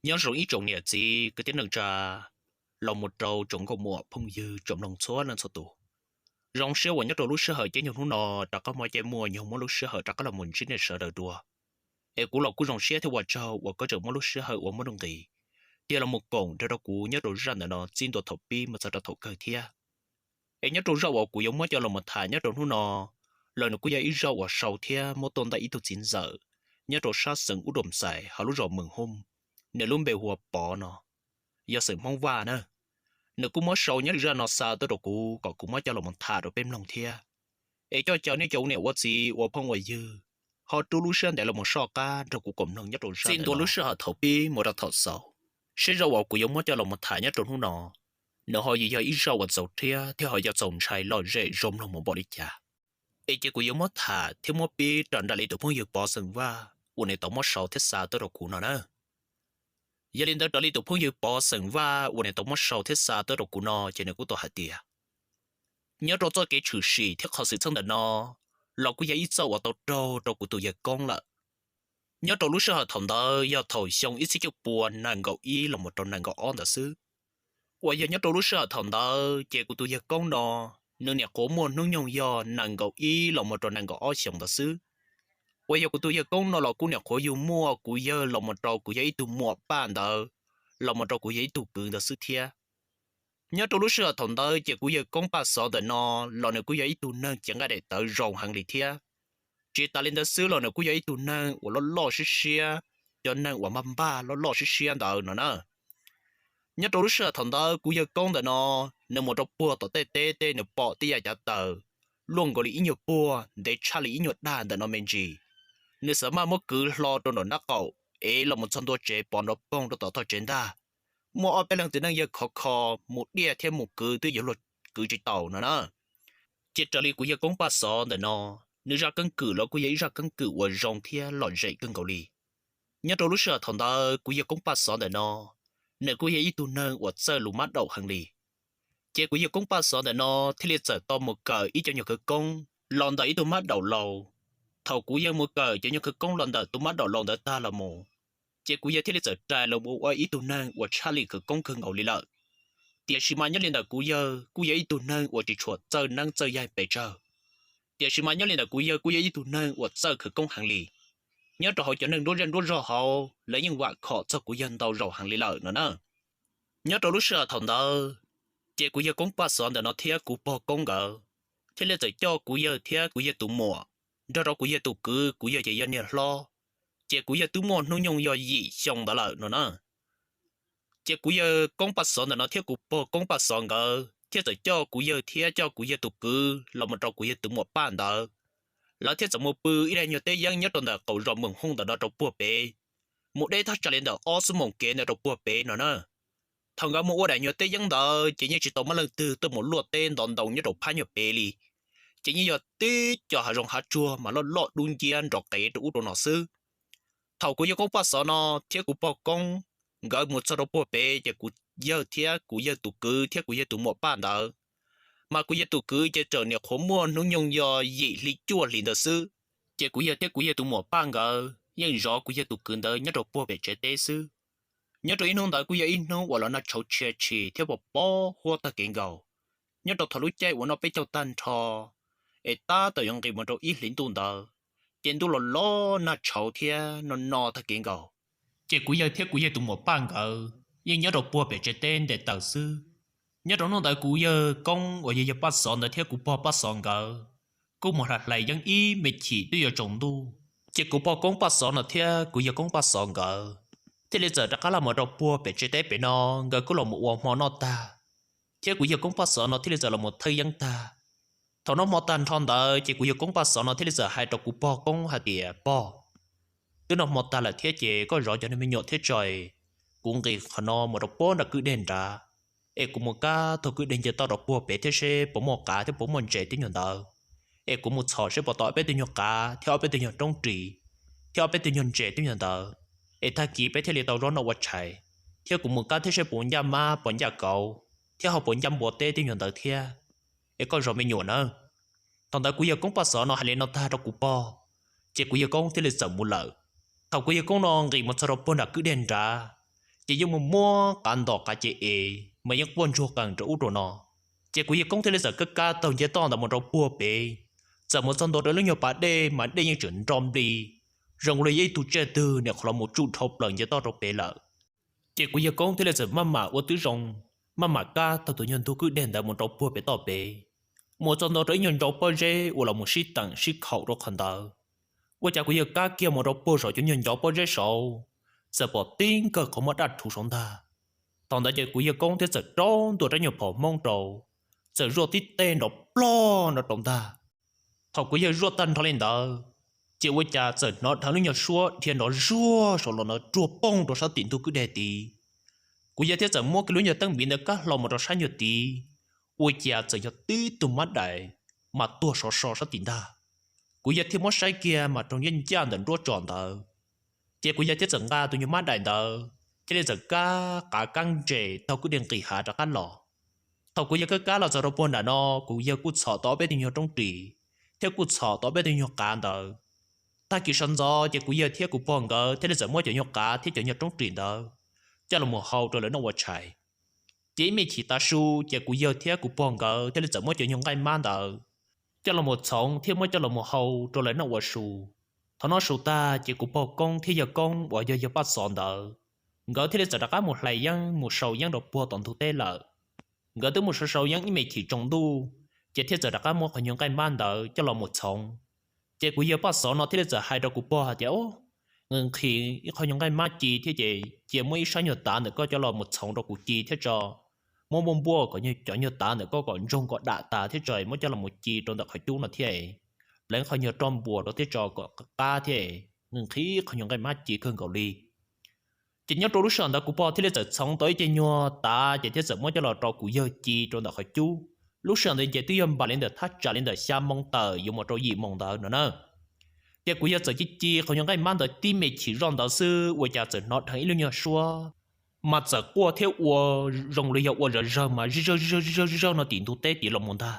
Nyob zoo ib tsoom niam txiv kwv tij neej tsa los mus rau tsoom nkauj muam phooj ywg tsoom mloog txhua leej txhua tus. Zoo siab uas nyob rau lub sij hawm caij nyoog hnub no rov qab muaj caij muaj nyoog muaj lub sij hawm rov qab los mus ntsib nej sawv daws dua. Es kuv los kuj zoo siab thiab ua tsaug uas koj tseem muaj lub sij hawm uas muaj nuj nqis tiag los mus koom nrog rau kuv nyob rau zaj ntawm no txij ntua thaum pib mus txog rau thaum kawg thiab. Es nyob rau zaj uas kuv yuav muab coj los mus tham nyob rau hnub no los nws kuj yog ib zaj uas sau thiab muab tuaj ntawm ib tug txiv ntxawm nyob rau sab xeev Ub Doo Xais hauv lub zos Mees Hooj, nws lub npe hu ua Pov no, yog xeem Hmoob Vaj na. Nws kuj muab sau nyob zaj no xa tuaj rau kuv kom kuv muab coj los mus tham rau peb mloog thiab. Es coj caw nej cov ua niam ua txiv ua phooj ua ywg ho rub lub siab ntev los mus soj qab nrog kuv koom mloog nyob rau zaj txij ntua lub sij hawm thaum pib mus rau thaum xaus, seb zaj uas kuv yuav muab coj los mus tham nyob rau hnub no nws ho yuav yog ib zaj uas txaus rhiab thiab ho yog txaus ntshai lom zem zoo mloog mus npaum li cas. Es ces kuv yuav muab tham thiab muab pib raws nraim li tus phooj ywg Pov xeem Vaj uas nws tau muab sau thiab xa tuaj rau kuv no na. Yog li ntawd raws li tus phooj ywg Pov xeem Vaj uas nws tau muab sau thiab xa tuaj rau kuv no ces nws kuj tau hais tias, nyob rau txoj kev tshwm sim thiab qhov xwm txheej ntawm no los kuj yog ib txoj uas tau raug rau kuv tus yawg koob lawm. Nyob rau lub sij hawm thaum ntawd yog thaum xyoo ib txhiab cuaj pua nees nkaum ib los mus rau nees nkaum ob ntawd xwb. Uas yog nyob rau lub sij hawm thaum ntawd ces kuv tus yawg koob no nws nyuam qhuav muaj hnub nyoog yog nees nkaum ib los mus rau nees nkaum ob xyoos ntawd xwb. Uas yog kuv tus yawg koob no los kuj nyuam qhuav yug muaj kuv yawg los mus rau kuv yawg ib tug muam Paj ntawd los mus rau kuv yawg ib tug kwv ntawd xwb thiab. Nyob rau lub sij hawm thaum ntawd ces kuv yawg koob Paj Xov ntawm no los nws kuj yog ib tug neeg cev nqaij daim tawv zoo heev li thiab. Tsis tas li ntawd xwb los nws kuj yog ib tug neeg uas loj loj siab siab, cov neeg uas npag npag loj loj siab siab ntawd no na. Nyob rau lub sij hawm thaum ntawd kuv yawg koob ntawm no nws mus rau puag tom tej teb tej nws pom tej yam cav taws luaj nkaus li ib nyuag puag ntev tshaj li ib nyuag dag ntawm no me ntsis. Nws xav maj muab kwv hlo rau nram nraub qaum es los mus txog ntua tsev pov nrov poog rau tom tog tsev ntag. Muaj ob peb leeg txiv neej yawg khov kho mus diaj thiab mus kwv twb yuav luag kwv tsis taus no na. Ces raws li kuv yawg koob Paj Xov ntawm no, nws zaj keeb kwm los kuj yog ib zaj keeb kwm uas zoo thiab lom zem kawg nkaus li. Nyob rau lub sij hawm thaum ntawd kuv yawg koob Paj Xov ntawm no nws kuj yog ib tug neeg uas txawj lus mab daum heev li. Ces kuv yawg koob Paj Xov ntawm no thiaj li txawm tau mus kawm ib cov nyuag khawv koob los ntawm ib tug mab daum laus. Thaum kuv yawg mus kawm cov nyuag khawv koob los ntawm tus mab daum laus ntawd tag los mus, ces kuv yawg thiaj li txawm rais los ua ib tug neeg uas tshaj li khawv koob kawg nkaus li lawm. Tiam sis mas nyob li ntawm kuv yawg kuj yog ib tug neeg uas tsis tshua txawj neeb txawj yaig pes tsawg. Tiam sis mas nyob li ntawm kuv yawg kuj yog ib tug neeg uas txawj khawv koob heev li. Nyob rau hauv cov neeg nruab zej nruab zog hauv lawv yeej vam khom txog kuv yawg ntau zaus heev li lawm no na. Nyob rau lub sij hawm thaum ntawd, ces kuv yawg koob Paj Xov ntawm no thiab kuv pog koob nkawd thiaj li txawm coj kuv yawg thiab kuv yawg tus muam nrog rau kuv yawg tus kwv, kuv yawg ces yog niag hlob, ces kuv yawg twb muaj hnub nyoog yog yim xyoo ntawd lawm no na. Ces kuv yawg koob Paj Xov ntawm no thiab kuv pog koob Paj Xov nkawd thiaj txawm coj kuv yawg thiab coj kuv yawg tus kwv los mus rau kuv yawg tus muam Paj ntawd. Lawv thiaj txawm mus pw ib daim nyuag teb yeeb nyob rau ntawm qaum zos Moos Hooj ntawm no rau puag pem, mus deb thaj tsam li ntawm ob xuab moos kev ntawd rau puag pem no na. Thaum nkawd mus ua daim nyuag teb yeeb ntawd ces yeej tsis tau muaj leej twg tuaj mus luaj teb ntov ntoo nyob rau phab nyuag pem li, ces yeej yog tib co hav zoov hav tsuag mas loj loj dub nciab nrov qev rau ub rau no xwb. Thaum kuv yawg koob Paj Xov no thiab kuv pog koob nkawd mus txog rau puag pem ces kuv yawg thiab kuv yawg tus kwv thiab kuv yawg tus muam Paj ntawd, mas kuv yawg tus kwv ces tseem nyuam qhuav muaj hnub nyoog yog yim hli cuaj hlis ntawd xwb. Ces kuv yawg thiab kuv yawg tus muam Paj nkawd yeej zov kuv yawg tus kwv ntawd nyob rau puag pem tsev teb xwb. Nyob rau ib hnub ntawd kuj yog ib hnub uas los nag tshauv tshia tshis thiab pos pob huab tag kev nkaus. Nyob rau thaum lub caij uas noj peb caug tag nrho, es tab tom yuav nqis mus rau ib hlis ntuj ntawd, ces ntuj los los nag tshauv thiab no no tag kev nkaus. Ces kuv yawg thiab kuv yawg tus muam Paj nkawd yeej nyob rau puag pem tsev teb nte taws xwb. Nyob rau hnub ntawd kuv yawg koob uas yog yawg Paj Xov ntawd thiab kuv pog Paj Xov nkawd kuj mus hlais hlais yeeb ib me chim twb yuav tsaus ntuj, ces kuv pog koob Paj Xov no thiab kuv yawg koob Paj Xov nkawd thiaj li txawm rov qab los mus rau puag pem tsev teb pem no, nkawd kuj los mus ua hmo noj tag, thiab kuv yawg koob Paj Xov no thiaj li txawm los mus thawj yeeb tag. Thaum noj hmo tag nrho ntawd ces kuv yawg koob Paj Xov no thiaj li txawm hais rau kuv pog koob hais tias, Pog, twb noj hmo tag lawm thiab ces koj zov cov niag me nyuam thiab tso, kuv nqis qhov no mus rau puag nram kwj deg nrad, es kuv mus kab tug kwj deg nce toj rau puag pem thiab seb puas muaj qav thiab puas muaj ntses tib nyuag ntawd, es kuv mus txhom seb puas tau ob peb tug nyuag qav thiab ob peb tug nyuag roob ris thiab ob peb tug nyuag ntses tib nyuag ntawd, es tag kis peb thiaj li tau zaub noj ua tshais, thiab kuv mus kab thiab seb puas ncaj mab puas ncaj kauv thiab ho puas ncaj npua teb tib nyuag ntawd thiab, es koj zov me nyuam nawb. Thaum ntawd kuv yawg koob Paj Xov no hais li no tag rau kuv pog, ces kuv yawg koob thiaj li txawm mus lawm. Thaum kuv yawg koob no nqis mus txog rau puag nram kwj deg nrad, ces yeej muaj muab qav ntos qav ces es mas yeej quaj ntsuag qees rau ub rau no. Ces kuv yawg koob thiaj li txawm kab kab taug nce toj ntawd mus rau puag pem, txawm mus txog ntua rau lub nyuag pas dej mas dej yeej tseem nro npli, zoo li yog ib tug tsiaj twg nim qhuav los mus tsuj dhau plaws nce toj rau pem lawm. Ces kuv yawg koob thiaj li txawm maj mam ua tib zoo, maj mam kab taug tus nyuag ntug kwj deg ntawd mus rau puag pem toj pem, mus txog ntua rau ib nyuag ncov pob zeb uas los mus sib teem sib khaum rau qhov ntawd. Ua cas kuv yawg kab kiag mus rau puag saum cov nyuag ncov pob zeb saud, txawm pom tib nkawg qhov muag daj rhuv saud ntag. Thaum ntawd ces kuv yawg koob thiaj txawm rau ntua rab nyuag phom hmoob rau, txawm zuaj tib teg nrov plog nrov rau ntag. Thaum kuv yawg zuaj tag nrho li ntawd, ces ua cas txawm hnov dheev lub nyuag suab dhia nrov zuag saud los ntawd ruag poog rau sab tim ntug kwj deg tid. Kuv yawg thiaj txawm muab kiag lub nyuag teeb npiv ntawd kab hlo mus rau sab nyuag tid, ua cas txawm yog tib tug mab daim mas tuag sov so sab tim ntag. Kuv yawg thiaj muab saib kiag mas raug ncaj ncaj ntawm nruab tsom ntawd. Ces kuv yawg thiaj txawm nqa tus nyuag mab daim ntawd thiaj li txawm kab qav kab ntses taug kwj deg nqis hav rov qab los. Thaum kuv yawg kab kab los txog rau puag nram no, kuv yawg kuj txhom tau ob peb tug nyuag roob ris, thiab kuj txhom tau ob peb tug nyuag qav ntawd. Tag kis sawv ntxov ces kuv yawg thiab kuv pog nkawd thiaj li txawm muab cov nyuag qav thiab cov nyuag roob ris ntawd coj los mus hau rau lawv noj ua tshais. Ces ib me chim tav su ces kuv yawg thiab kuv pog nkawd thiaj li txawm muab cov nyuag nqaij mab ntawd coj los mus txhoov thiab muab coj los mus hau rau lawv noj ua su. Thaum noj su tag ces kuv pog koob thiab yawg koob uas yog yawg Paj Xov ntawd, nkawd thiaj li txawm rov qab mus hlais yeeb mus sau yeeb rau puag tom ntug teb lawm. Nkawd twb mus sau sau yeeb ib me chim tsaus ntuj, ces thiaj txawm rov qab muab qhov nyuag nqaij mab ntawd coj los mus txhoov. Ces kuv yawg Paj Xov no thiaj li txawm hais rau kuv pog hais tias, Nqhis nqhis ib qho nyuag nqaij mab ci thiab ces cia muab ib sab nyuag tav ntawm koj coj los mus txhoov rau kuv ci thiab tso. Muab npuaj npuaj kom cov nyuag tav ntawm koj kom ntsoog kom dam tas thiab tso, muab coj los mus ci rau ntawm qhov cub no thiab, pleev qhov nyuag roj npuas rau thiab tso kom qab thiab. Nqhis nqhis ib qho nyuag nqaij mab ci kawg nkaus li. Ces nyob rau lub sij hawm ntawd kuv pog thiaj li txawm txhoov tau ib ce nyuag tav ces thiaj txawm muab coj los rau kuv yawg ci rau ntawm qhov cub. Lub sij hawm ntawd ces twb yog npam li ntawm thaj tsam li ntawm xya moo tawm yuav mus rau yim moos ntawd no na. Ces kuv yawg txawm ci ci qhov nyuag nqaij mab ntawd tib me chim zoj ntawd xwb ua cas txawm hnov dheev ib lub nyuag suab mas txawm quaj thiab ua zoo li yog ua zawg zawg mas zij zawg zij zawg zij zawg no tim ntug teb tid los mus ntag.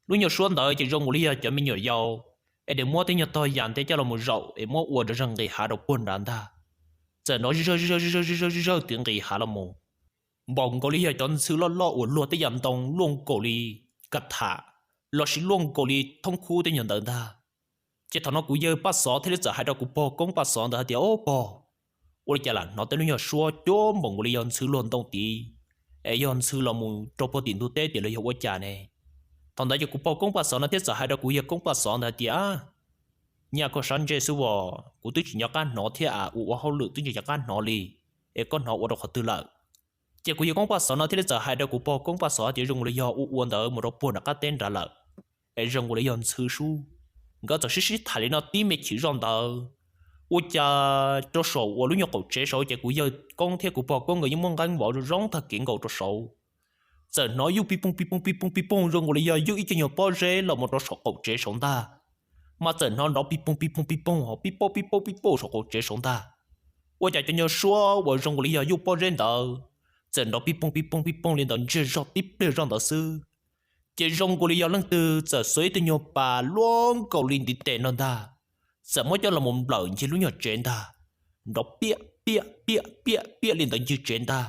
Lub nyuag suab ntawd ces zoo nkaus li yog cov me nyuam yaus es nws muab tej nyuag tog yam ntev coj los mus zaum es muab ua zawg zawg nqis hav rau puag nrad ntag. Txawm hnov zij zawg zij zawg zij zawg zij zawg zij zawg tim nqis hav los mus, npaum nkaus li yog cov ntxhw loj loj uas luag tej yam ntoo luaj nkaus li ka tham lossis luaj nkaus li thoob khub tej nyuag ntawd ntag. Ces thaum no kuv yawg Paj Xov thiaj li txawm hais rau kuv pog koob Paj Xov ntawd hais tias, Ob pog, ua li cas lam hnov tej lub nyuag suab cuab npaum nkaus li yog ntxhw luag ntoo tid, es yog ntxhw los mus rau puag tim ntug teb tid los yog ua cas ne? Thaum ntawd ces kuv pog koob Paj Xov no thiaj txawm hais rau kuv yawg koob Paj Xov ntawd hais tias, Nyaj koj sab ntsej xwb as, kuv twb tsis nco qab hnov thiab, ua ua hauj lwm twb tsis nco qab hnov li, es koj hnov ua rau qhov twg lawm? Ces kuv yawg koob Paj Xov no thiaj li txawm hais rau kuv pog koob Paj Xov tias zoo li yog ua ua ntawd mus rau puag nram qab teb nrad lawm, es zoo li yog ntxhw sub. Nkawd txawm sib sib tham li no tib me chim zoj ntawd, ua cas rau saum uas lub nyuag qaum tsev saud ces kuv yawg koob thiab kuv pog koob nkawd yeej muab nqeeb vov zoo zoo tag kev nkaus rau saud. Txawm hnov yuj pij pooj pij pooj pij pooj pij pooj zoo nkaus li yog yuj ib co nyuag pob zeb los mus rau saum qaum tsev saud ntag. Mas txawm hnov nrov pij pooj pij pooj pij pooj ho pib pauj pib pauj pib pauj saum qaum tsev saud ntag. Ua cas cov nyuag suab uas zoo nkaus li yog yuj pob zeb ntawd, txawm nrov pij pooj pij pooj pij pooj li ntawd ntsiag zog tib pliag zoj ntawd xwb, ces zoo nkaus li yog leej twg txawm xuas ib tug nyuag pas luaj nkaus li ntiv tes no ntag, txawm muab coj los mus nplawm ncig lub nyuag tsev ntag, nrov piaj piaj piaj piaj piaj li ntawd ncig tsev ntag.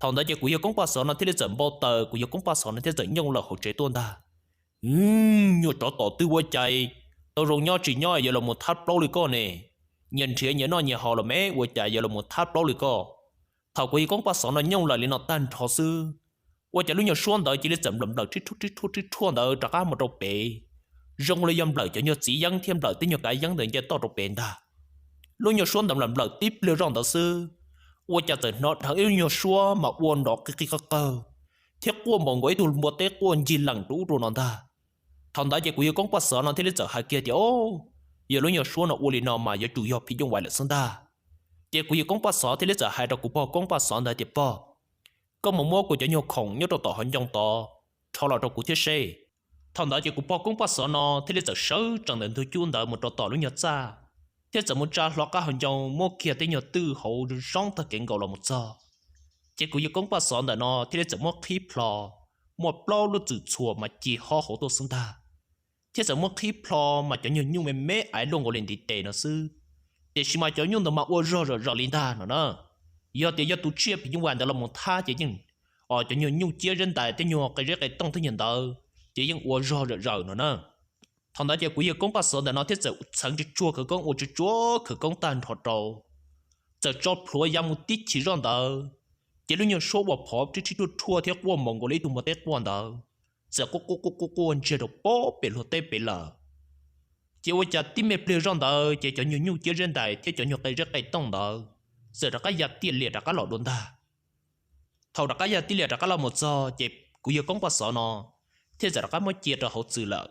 Thaum ntawd ces kuv yawg koob Paj Xov no thiaj li txawm npau taws, kuv yawg koob Paj Xov no thiaj txawm nyooj lawm hauv tsev tuaj ntag. Nyuag tsov tom twg ua cas tau zoo nyob tsis nyob yuav los mus thab plaub li koj ne? Nyias nrhiav nyias noj nyias haus los me ua cas yuav los mus thab plaub li koj? Thaum kuv yawg koob Paj Xov no nyooj lawm li no tag nrho xwb, ua cas lub nyuag suab ntawd cia li txawm nplawm nplawm rhib rhuaj rhib rhuaj rhib rhuaj ntawd rov qab mus rau pem, zoo li yog nplawm cov nyuag txiv yeeb thiab nplawm tej nyuag kav yeeb ntawd nce toj rau pem ntag. Lub nyuag suab ntawd nplawm nplawm tib pliag zoj ntawd xwb, ua cas txawm hnov dheev ib lub nyuag suab mas ua nrov qig qig qawg qawg, thiab quaj npaum nkaus ib tug npua teb quaj ncig lees rau ub rau no ntag. Thaum ntawd ces kuv yawg koob Paj Xov no thiaj li txawm hais kiag tias, Yog lub nyuag suab no ua li no mas yuav tsum yog phim nyuj vais lawm xwb ntag. Ces kuv yawg koob Paj Xov thiaj li txawm hais rau kuv pog koob Paj Xov ntawd tias, Pog, koj mus muab kuv cov nyuag khoom nyob rau tom hauv ncoo tod rho los rau kuv thiab seb. Thaum ntawd ces kuv pog koob Paj Xov no thiaj li txawm sawv tsees ntawm ntug cub ntawd mus rau tom lub nyuag txaj, thiab txawm mus tsa hlo qab hauv ncoo muab kiag tej nyuag twj hauv zoo tag kev nkaus los mus txog. Ces kuv yawg koob Paj Xov ntawm no thiaj li txawm muab qhib plho, muaj plaub lub txwm txhuam mas ci hob hauv tuaj xwb ntag. Thiab txawm muab qhib plho mas cov nyuag nyuj me me aiv luaj nkaus li ntiv tes no xwb, tiam sis mas cov nyuj ntawd mas ua zog zom zaws li ntag no na. Yog tias yog tus tsiaj phim nyuj vais ntawd los mus thab ces yeej, cov nyuag nyuj ciab zeb ntais thiab nyuag qe zeb qe tooj thiab nyuag ntawd ces yeej ua zog zom zaws no na. Thaum ntawd ces kuv yawg koob paj xov ntawm no thiaj txawm txheev tsuag tsuag khawv koob, ua tsuag tsuag khawv koob tag nrho rau, txawm tso plhuav ya mus tib chim zoj ntawd, ces lub nyuag suab uas phov rib rhib ruaj rhuaj thiab quaj mus nkaus li ib tug npua teb quaj ntawd, txawm quaj quaj quaj quaj quaj ntsiag rau pem luag teb pem lawm. Ces ua cas tib me pliag zoj ntawd ces cov nyuag nyuj ciab zeb ntais thiab cov nyuag qe zeb qe tooj ntawd txawm rov qab ya tiaj lias rov qab los dua ntag. Thaum rov qab ya tiaj lias rov qab los mus txog ces kuv yawg koob paj xov no thiaj txawm rov qab muab cia rau hauv txwm lawm.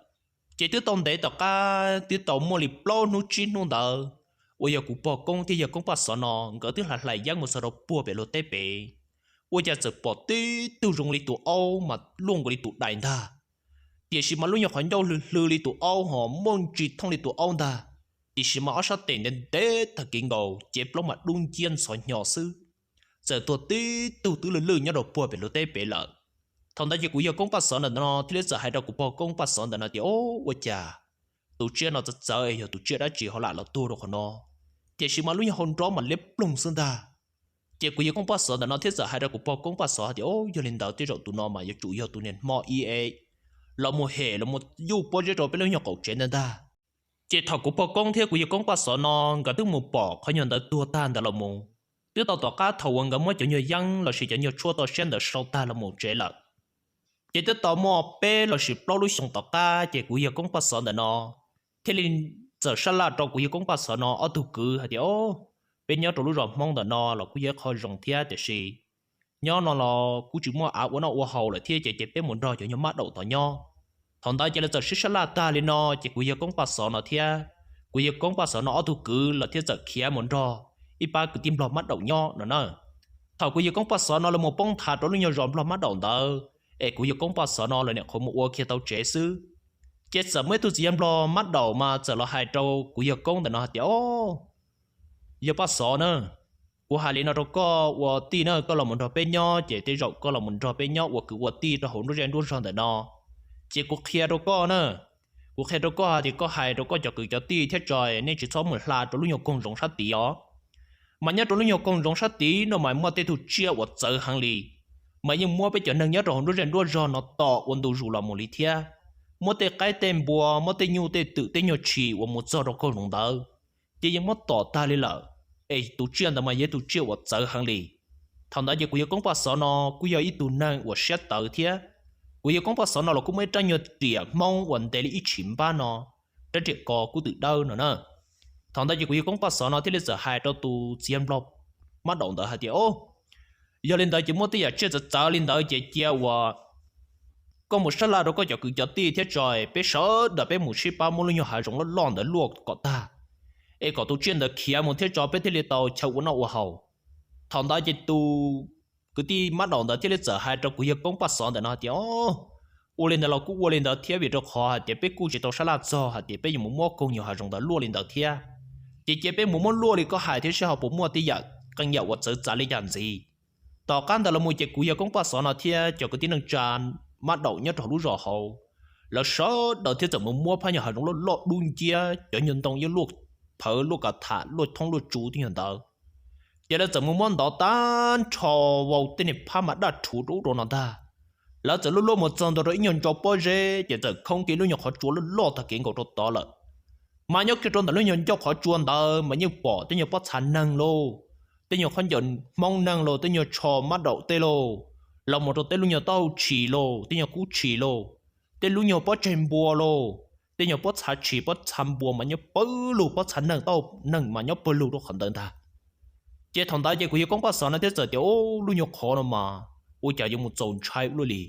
Ces twb tau ntev tom qab twb tau muaj li plaub hnub tsib hnub ntawd uas yog kuv pog koob thiab yawg koob paj xov no nkawd twb hlais hlais yeeb mus txog rau puag pem luag teb pem, ua cas txawm pom tib tug zoo li tus aub mas luaj nkaus li tus dais ntag. Tiam sis mas lub nyuag qhov ncauj hlw hlw li tus aub ho muaj ntsis thooj li tus aub ntag, tiam sis mas ob sab tes ntev ntev tag kev nkaus, cev plaub mas dub nciab ntxhov hnyo xwb. Txawm tuag tib tug twb lwj lwj nyob rau puag pem luag teb pem lawm. Thaum ntawd ces kuv yawg koob paj xov ntawm no thiaj li txawm hais rau kuv pog koob paj xov ntawm no tias, Ob, ua cas tus tsiaj no txawv txawv es yog tus tsiaj dab tsi ho lam los tuag rau qhov no, tiam sis mas lub nyuag hau nrob mas liab ploog xwb ntag. Ces kuv yawg koob paj xov ntawm no thiaj txawm hais rau kuv pog koob paj xov tias, Ob, yog li ntawd tej zaum tus no mas yuav tsum yog tus niag hmo i e los mus hem los mus yuj pob zeb rau peb lub nyuag qaum tsev ntawd ntag. Ces thaum kuv pog koob thiab kuv yawg koob paj xov no nkawd twb mus pom qhov nyuag ntawd tuag tag ntawd los mus, twb tau tom qab thaum uas nkawd muab cov nyuag yeeb lossis cov nyuag tshuaj toj siab ntawd sau tag los mus tsev lawm. Ces twb tau muaj peb lossis plaub lub xyoo tom qab ces kuv yawg koob paj xov ntawm no thiaj li txawm sab laj rau kuv yawg koob paj xov no ob tug kwv hais tias, Ob, peb nyob rau lub zos Hmoob ntawm no los kuj yog ib qho zoo thiab, tiam sis nyob no los kuj tsis muaj av ua noj ua haus lawm thiab, ces cia peb mus nrog cov nyuag mab daum tod nyob. Thaum ntawd ces lawv txawm sib sab laj tag li no ces kuv yawg koob paj xov no thiab kuv yawg koob paj xov no ob tug kwv los thiaj txawm khiav mus nrog ib pab kwv tij nplog mab daum nyob no na. Thaum kuv yawg koob paj xov no lawv mus poob nthav rau lub nyuag zos nplog mab daum ntawd, es kuv yawg koob paj xov no lawv niam qhuav mus ua kiag tau tsev xwb, ces txawm muaj ib tug txiv yawg nplog mab daum mas txawm los hais rau kuv yawg koob ntawm no hais tias, Ob, yawg paj xov na, kuv hais li no rau koj ua tij na, koj los mus nrog peb nyob ces tej zaum koj los mus nrog peb nyob ua kwv ua tij rau hauv nruab zej nruab zog ntawm no, ces kuv qhia rau koj na, kuv qhia rau koj hais tias koj hais rau koj cov kwv cov tij thiab tso, nej tsis txhob mus hla rau lub nyuag koog zoov sab tid os. Mas nyob rau lub nyuag koog zoov sab tid no mas muaj tej tug tsiaj uas txawv heev li, mas yeej muab peb cov neeg nyob rau hauv nruab zej nruab zog no tom ua ntu zus los mus li thiab. Muab tej qaib tej npua, muab tej nyuj tej twm tej nyuag tshis uas mus txog rau koog zoov ntawd ces yeej muab tom tag li lawm. Es tus tsiaj ntawd mas yog ib tus tsiaj uas txawv heev li. Thaum ntawd ces kuv yawg koob paj xov no kuj yog ib tug neeg uas siab tawv thiab. Kuv yawg koob paj xov no los kuj muaj ib rab nyuag riam Hmoob uas ntev li ib tshim npab no, rab riam ko kuj twm dawb no na. Thaum ntawd ces kuv yawg koob paj xov no thiaj li txawm hais rau tus txiv yawg nplog mab daum ntawd hais tias, Ob, yog li ntawd ces muaj tej yam tsiaj txawv txawv li ntawd ces cia uas koj mus sab laj rau koj cov kwv cov tij thiab tso, peb sawv daws peb mus sib pab muab lub nyuag hav zoov loj loj ntawd luaj kom tag, es kom tus tsiaj ntawd khiav mus thiab tso peb thiaj li tau chaw ua noj ua haus. Thaum ntawd ces tus kwv tij mab daum ntawd thiaj li txawm hais rau kuv yawg koob paj xov ntawm no hais tias, Ob, ua li ntawd los kuj ua li ntawd thiab, vim rau qhov hais tias peb kuj tsis tau sab laj txog hais tias peb yuav mus muab koog nyuag hav zoov ntawd luaj li ntawd thiab. Ces cia peb mus muab luaj li koj hais thiab seb ho puas muaj tej yam qee yam uas txawv txav li cas ntxiv. Tom qab ntawd los mus ces kuv yawg koob paj xov no thiab cov kwv tij neej tsa mab daum nyob rau hauv lub zos hauv, lawv sawv daws thiaj txawm mus muab phab nyuag hav zoov loj loj dub nciab, cov nyuag ntoo yeej luaj phawv luaj kav tham luaj thoob luaj tsu tej nyuag ntawd. Ces lawv txawm mus muab ntov tag nrho vau tej niag phab mas daj rhuv rau ub rau no ntag. Lawv txawm luaj luaj mus txog ntua rau ib nyuag ncauj pob zeb ces txawm khoob kiag lub nyuag qhov tsua loj loj tag kev nkaus rau tod lawm. Mas nyob kiag rau ntawm lub nyuag ncauj qhov tsua ntawd mas yeej pom tej nyuag pob txha neeg lauj, tej nyuag khaub ncaws Hmoob neeg lauj, tej nyuag tsho mab daum tej lauj, los mus rau tej lub nyuag taub hau tshis lauj, tej nyuag kub tshis lauj, tej lub nyuag pob tseg npua lauj, tej nyuag pob txha tshis pob txha npua mas nyob pawg lug, pob txha neeg taub hau neeg mas nyob pawg lug rau qhov ntawd ntag. Ces thaum ntawd ces kuv yawg koob paj xov no thiaj txawm tias, Ub, lub nyuag qhov no mas ua cas yuav mus txaus ntshai ua luaj li.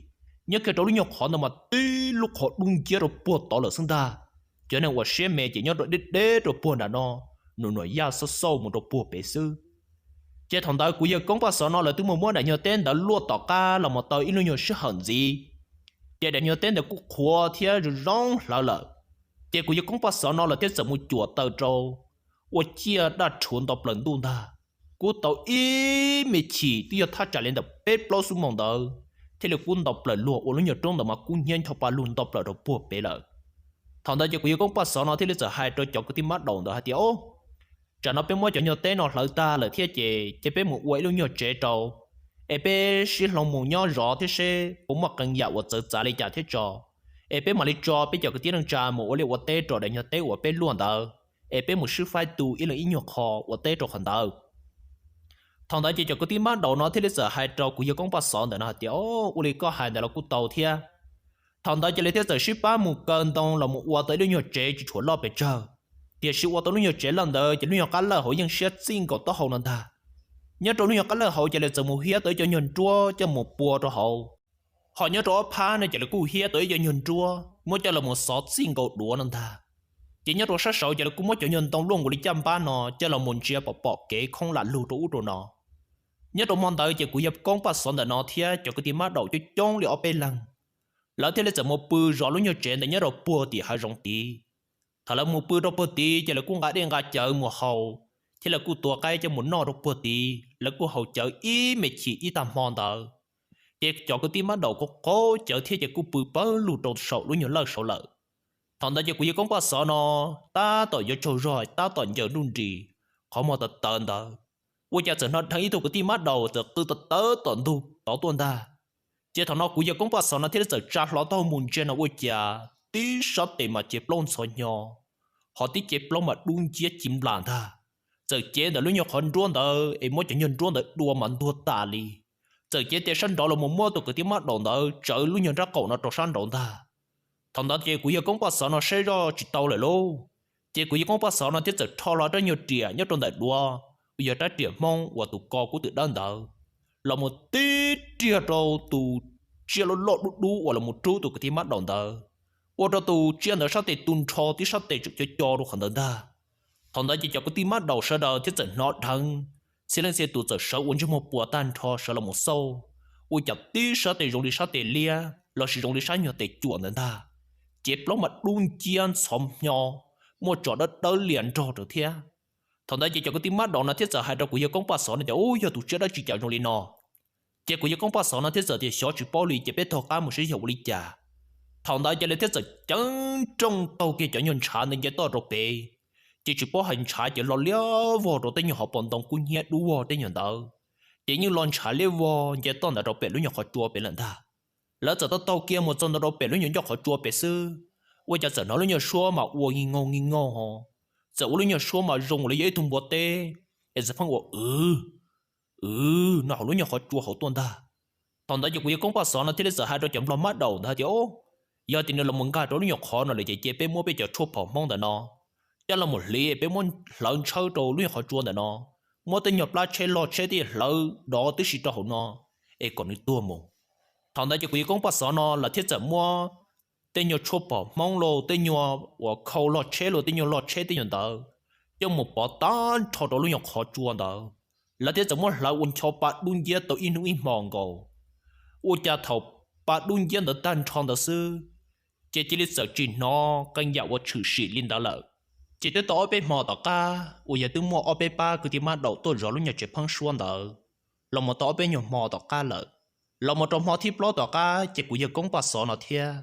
Nyob kiag rau lub nyuag qhov ntawd mas tib lub qhov dub nciab rau puag tod lawm xwb ntag. Cov neeg uas siab me ces nyob rau deb deb rau puag nram no, num nuam yaj xauj xauj mus rau puag pem xwb. Ces thaum ntawd kuv yawg koob paj xov no lawv twb mus muab daim nyuag teb ntawd luaj tom qab los mus tau ib lub nyuag sij hawm ntxiv, ces daim nyuag teb ntawd kuj qhuav thiab zoo zoo hlawv lawm. Ces kuv yawg koob paj xov no lawv thiaj txawm mus cuam taw rau, ua ciaj daj rhuv nto plaws ntuj ntag. Kub tau ib me chim twb yog thaj tsam li ntawm peb plaub xuab moos ntawd, thiaj li kub nto plaws luag ua lub nyuag roob ntawd mas kub hnyiab ncho pa lug nto plaws rau puag pem lawm. Thaum ntawd ces kuv yawg koob paj xov no thiaj li txawm hais rau cov kwv tij mab daum ntawd hais tias, Ob, tsam no peb muab cov nyuag teb no hlawv tag lawm thiab ces cia peb mus ua ib lub nyuag tsev rau, es peb sib hloov mus nyob zov thiab seb puas muaj qee yam uas txawv txav li cas thiab tso, es peb mam li tso peb cov kwv tij neej tsa mus ua liaj ua teb rau daim nyuag teb uas peb luaj ntawd, es peb mus sib faib tu ib leeg ib nyuag qho ua teb rau qhov ntawd. Thaum ntawd ces cov kwv tij mab daum no thiaj li txawm hais rau kuv yawg koob paj xov ntawm no hais tias, Ua li koj hais ntawd los kuj tau thiab. Thaum ntawd ces lawv thiaj txawm sib pab mus kaw ntoo los mus ua tau ib lub nyuag tsev tsis tshua loj pes tsawg, tiam sis ua tau lub nyuag tsev loj ntawd ces lub nyuag qab lawj hauv yeej siab txij nkaus taub hau no ntag. Nyob rau lub nyuag qab lawj hauv ces lawv txawm mus hiab tau ib co nyuag nruab coj mus pua rau hauv. Ho nyob rau ob phab no ces lawv kuj hiab tau ib co nyuag nruab muab coj los mus xov txij nkaus duav no ntag. Ces nyob rau sab saud ces lawv kuj muab cov nyuag ntoo luaj nkaus li caj npab no coj los mus ntsia pom pom kev khoob lam lug rau ub rau no. Nyob rau hmo ntawd ces kuv yawg koob paj xov ntawm no thiab cov kwv tij mab daum coob coob li ob peb leeg, lawv thiaj li txawm mus pw zov lub nyuag tsev ntawd nyob rau puag tim hav zoov tid. Thaum lawv mus pw rau puag tid ces lawv kuj nqa dej nqa cawv mus haus, thiab lawv kuj tua qaib coj mus noj rau puag tid, lawv kuj haus cawv ib me chim ib tag hmo ntawd. Ces cov kwv tij mab daum kuj qaug cawv thiab ces kuj pw pawg lug rau saum lub nyuag lawj saud lawm. Thaum ntawd ces kuv yawg koob paj xov no tab tom yuav tsaug zog tab tom ncaws nruj nris, qhov muag tawv tawv ntawd, ua cas txawm hnov dheev ib tug kwv tij mab daum txawm qw tawv tawv tom ntug tod tuaj ntag. Ces thaum no kuv yawg koob paj xov no thiaj li txawm tsa hlo taub hau mus ntsia no ua cas tib sab tes mas cev plaub ntxhov hnyo, ho tib cev plaub mas dub nciab ci nplas ntag. Txawm cev ntawm lub nyuag qhov nruab ntawd es muab cov nyuag nruab ntawd dua mas ntuag tas li. Txawm cev tes sab nraud los mus muab tus kwv tij mab daum ntawd tsawv lub nyuag nrab qaum no rau sab nraud ntag. Thaum ntawd ces kuv yawg koob paj xov no saib zoj tsis tau lawm lauj. Ces kuv yawg koob paj xov no thiaj txawm rho hlo rab nyuag riam nyob rau ntawm duav, uas yog rab riam Hmoob uas tus ko kuv twb dawb ntawd, los mus tib riag rau tus tsiaj loj loj dub dub uas los mus rub tus kwv tij mab daum ntawd, ua rau tus tsiaj ntawd sab tes tu nrho tib sab tes tseem co co rau qhov ntawd ntag. Thaum ntawd ces cov kwv tij mab daum sawv daws thiaj txawm hnov dheev, txhia leej txhia tus txawm sawv ua ntsej muag puas tag nrho sawv los mus xauj, ua cas tib sab tes zoo li sab tes liab lossis zoo li sab nyuag tes cuam ntawd ntag, cev plaub mas dub nciab ntxhov hnyo, muaj tso dawb dawb lias nrog rau thiab. Thaum ntawd ces cov kwv tij mab daum no thiaj txawm hais rau kuv yawg koob paj xov no tias, Ub, yog tus tsiaj dab tsi cas zoo li no? Ces kuv yawg koob paj xov no thiaj txawm tias, Xyov tsis paub li, ces peb taug qab mus saib yog ua li cas. Thaum ntawd ces lawv thiaj txawm ceev nrooj taug kiag cov nyuag ntshav ntawd nce toj rau pem. Ces tsis paub hais ntshav ces lo liab vog rau tej nyuag hauv paus ntoo kub hnyiab dub vog tej nyuag ntawd, ces yeej lo ntshav liab vog nce toj ntawd rau pem lub nyuag qhov tsua pem lawm ntag. Lawv txawm taug taug kiag mus txog ntawd rau pem lub nyuag ncauj qhov tsua pem xwb, ua cas txawm hnov lub nyuag suab mas ua nki nkaug nki nkaug ho, txawm ua lub nyuag suab mas zoo li yog ib tug npua teb es txawm pheej ua, Wv, wv, no hauv lub nyuag qhov tsua hauv tuaj ntag. Thaum ntawd ces kuv yawg koob paj xov no thiaj li txawm hais rau cov nplog mab daum ntawd hais tias, Yog tias nws los mus nkag rau lub nyuag qhov no lawm ces cia peb muab peb cov tshuaj phom Hmoob ntawm no coj los mus hliv, peb muab hlawv ntshaw rau lub nyuag qhov tsua ntawm no, muab tej nyuag plab tsheb log tsheb tej hlawv dov tib si rau hauv no, es kom nws tuag mus. Thaum ntawd ces kuv yawg koob paj xov no lawv thiaj txawm muab tej nyuag tshuaj phom Hmoob los, tej nyuag uas khau log tsheb los, tej nyuag log tsheb tej nyuag ntawd coj mus pov tag nrho rau lub nyuag qhov tsua ntawd. Lawv thiaj txawm muab hlawv ua ncho pa dub nciab tau ib hnub ib hmo nkaus. Ua cas thaum pa dub nciab ntawd tag nrho ntawd xwb, ces cia li txawm tsis hnov qee yam uas tshwm sim li ntawd lawm. Ces twb tau ob peb hmo tom qab uas yog twb muaj ob peb pab kwv tij mab daum tuaj zov lub nyuag tsev pheeb suab ntawd, los mus tau ob peb nyuag hmo tom qab lawm, los mus rau hmo thib plaub tom qab ces kuv yawg koob paj xov no thiab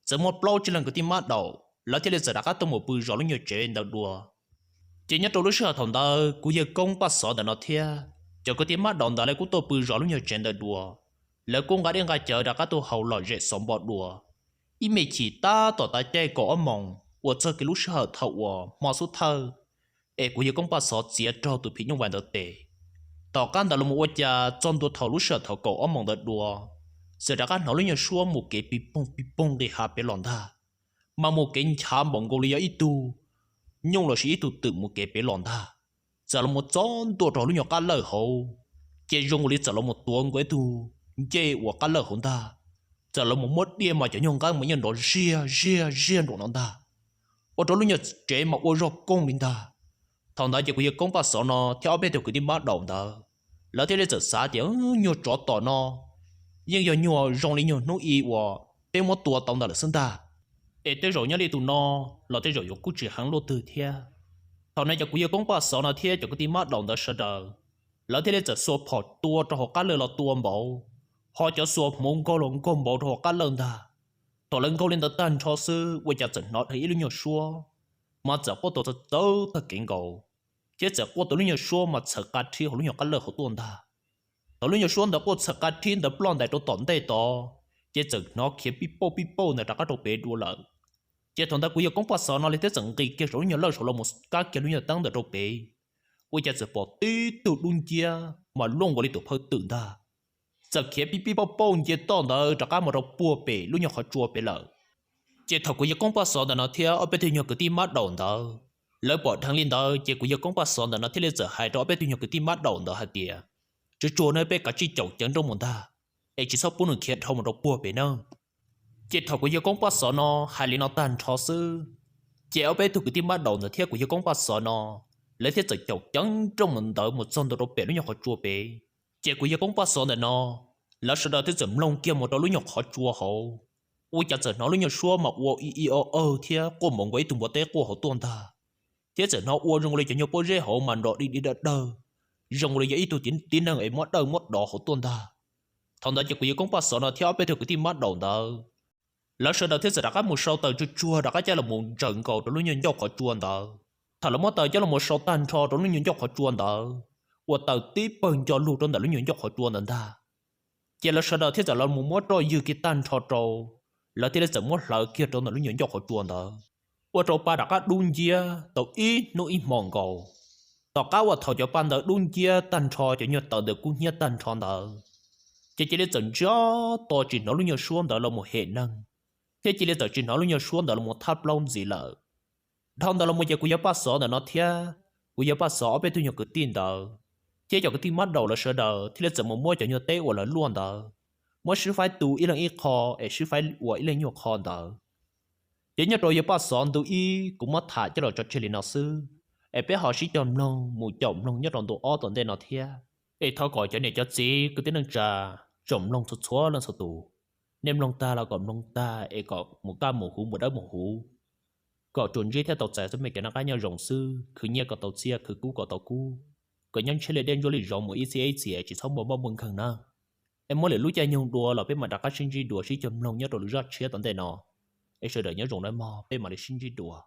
txawm muaj plaub tsib leeg kwv tij mab daum lawv thiaj li txawm rov qab tuaj mus pw zov lub nyuag tsev ntawd dua. Ces nyob rau lub sij hawm thaum ntawd kuv yawg koob paj xov ntawm no thiab cov kwv tij mab daum ntawd lawv kuj tuaj pw zov lub nyuag tsev ntawd dua. Lawv kuj nqa dej nqa cawv rov qab tuaj haus lom zem xov npo dua. Ib me chim tab tom tav caij kaum ob moos uas txog kiag lub sij hawm thaum uas hmo xub thawj, es kuv yawg koob paj xov txiav raug tus phim nyuj vais ntawd tes. Tom qab ntawd los mus ua cas txog ntua thaum lub sij hawm thaum kaum ob moos ntawd dua, txawm rov qab hnov lub nyuag suab mus kev pis poog pis poog nqis hav pem los ntag, mas mus kev nchav npaum nkaus li yog ib tug nyuj lossis ib tug twm mus kev pem los ntag. Txawm los mus txog ntua rau lub nyuag qab lawj hauv, ces zoo nkaus li txawm los mus tuav nkaus ib tug ncej uas qab lawj hauv ntag. Txawm los mus muab diaj mas cov nyuag nqeeb mas yeej nrov ziag ziag ziag nraum no ntag, ua rau lub nyuag tsev mas ua zog koog li ntag. Thaum ntawd ces kuv yawg koob paj xov no thiab ob peb tug kwv tij mab daum ntawd, lawv thiaj li txawm xav tias, Nyuag tsov tom no yeej yog nyuag zoo li nyuag hnub i uas peb muab tua tau ntawd lawm xwb ntag. Es tej zaum nyob li tus no los tej zaum yuav kuj tsis heev luaj twg thiab. Thaum no ces kuv yawg koob paj xov no thiab cov kwv tij mab daum ntawd sawv daws, lawv thiaj li txawm xuas phom tua rau hauv qab lawj los tua npaum, ho cov xuas hmuv nkaug los nkaug npaum rau hauv qab lawj ntag. Thaum lawv nkaug li ntawd tag nrho xwb ua cas txawm hnov dheev ib lub nyuag suab, mas txawm quaj tua txawv txawv tag kev nkaus. thiab txawm quaj tau lub nyuag suab mas txhawv qa rhib hauv lub nyuag qab lawj hauv tuaj ntag. Thaum lub nyuag suab ntawd quaj txhawv qa rhib ntawd ploj ntais rau tom ntej tod, ces txawm hnov khiav pij pauj pij pauj ntawd rov qab rau pem dua lawm. Ces thaum ntawd kuv yawg Koob Paj Xov no li thiab txawm nqis kiag saum lub nyuag lawj saud los mus kab kiag lub nyuag teeb ntawd rau pem, ua cas txawm pom tib tug dub nciab mas luaj nkaus li tus phawj twm ntag. Txawm khiav pij pij pauj pauj nce toj ntawd rov qab mus rau puag pem lub nyuag qhov tsua pem lawm. Ces thaum kuv yawg Koob Paj Xov ntawm no thiab ob peb tug nyuag kwv tij mab daum ntawd, lawv pom dheev li ntawd ces kuv yawg Koob Paj Xov ntawm no thiaj li txawm hais rau ob peb tug nyuag kwv tij mab daum ntawd hais tias, tsuag tsuag ne peb kav tsij caum ceev nrooj mus ntag, es tsis txhob pub nws khiav dhau mus rau puag pem na. Ces thaum kuv yawg Koob Paj Xov no hais li no tag nrho xwb, ces ob peb tug kwv tij mab daum ntawd thiab kuv yawg Koob Paj Xov no, lawv thiaj txawm caum ceev nrooj mus ntawd mus txog ntua rau pem lub nyuag qhov tsua pem. Ces kuv yawg Koob Paj Xov ntawm no, lawv sawv daws thiaj txawm mloog kiag mus rau lub nyuag qhov tsua hauv, ua cas txawm hnov lub nyuag suab mas ua i i o aw thiab quaj npaum nkaus ib tug npua teb quaj hauv tuaj ntag. Thiab txawm hnov ua zoo li cov nyuag pob zeb hauv mas nrov di di dawg dawg, zoo li yog ib tug tib neeg es muab dawj muab dov hauv tuaj ntag. Thaum ntawd ces kuv yawg Koob Paj Xov no thiab ob peb tug kwv tij mab daum ntawd, lawv sawv daws thiaj txawm rov qab mus sau taws tsuag tsuag rov qab coj los mus ntsaws nkaus rau lub nyuag ncauj qhov tsua ntawd. Thaum lawv muab taws coj los mus sau tag nrho rau lub nyuag ncauj qhov tsua ntawd, ua taws tib pawg nco lug rau ntawm lub nyuag ncauj qhov tsua ntawd ntag. Ces lawv sawv daws thiaj txawm los mus muab roj ywg kiag tag nrho rau, lawv thiaj li txawm muab hlawv kiag rau ntawm lub nyuag ncauj qhov tsua ntawd, ua rau pa rov qab dub nciab tau ib hnub ib hmo nkaus. Tom qab uas thaum cov pa ntawd dub nciab tag nrho cov nyuag taws ntawd kub hnyiab tag nrho ntawd, ces cia li txawm ntsiag to tsis hnov lub nyuag suab ntawd los mus hem neeg, thiab cia li txawm tsis hnov lub nyuag suab ntawd los mus thab plaub ntxiv lawm. Dhau ntawd los mus ces kuv yawg Paj Xov ntawm no thiab kuv yawg Paj Xov ob peb tug nyuag kwv tij ntawd, thiab cov kwv tij mab daum lawv sawv daws thiaj li txawm mus muab cov nyuag teb uas lawv luaj ntawd, muab sib faib tu ib leeg ib qho, es sib faib ua ib leeg nyuag qho ntawd. Ces nyob rau yawg Paj Xov ntu ib kuv muab tham coj los tso tseg li no xwb, es peb ho sib cog mloog mus caum mloog nyob rau ntu ob tom ntej no thiab. Es thov kom cov niam cov txiv kwv tij neej tsa tsoom mloog txhua txhua leej txhua tus, nej mloog tag los kom mloog tag es kom mus kaj mus huv mus dawb mus huv, kom tsuas ntsib thiab tau txais txoj me kev noj qab nyob zoo xwb, khwv nyiaj kom tau txiaj, khwv kub kom tau kub, kom nyob ntshiab li dej ntsuab li zoov mus ib txhiab ib txhis tsis txhob npau npauj npau nkeeg na. Es muab lwm lub caij nyoog dua los peb mam rov qab sib ntsib dua sib cog mloog nyob rau lwm zaj tshiab tom ntej no. Es sawv daws nyob zoo nawb mog, peb mam li sib ntsib dua.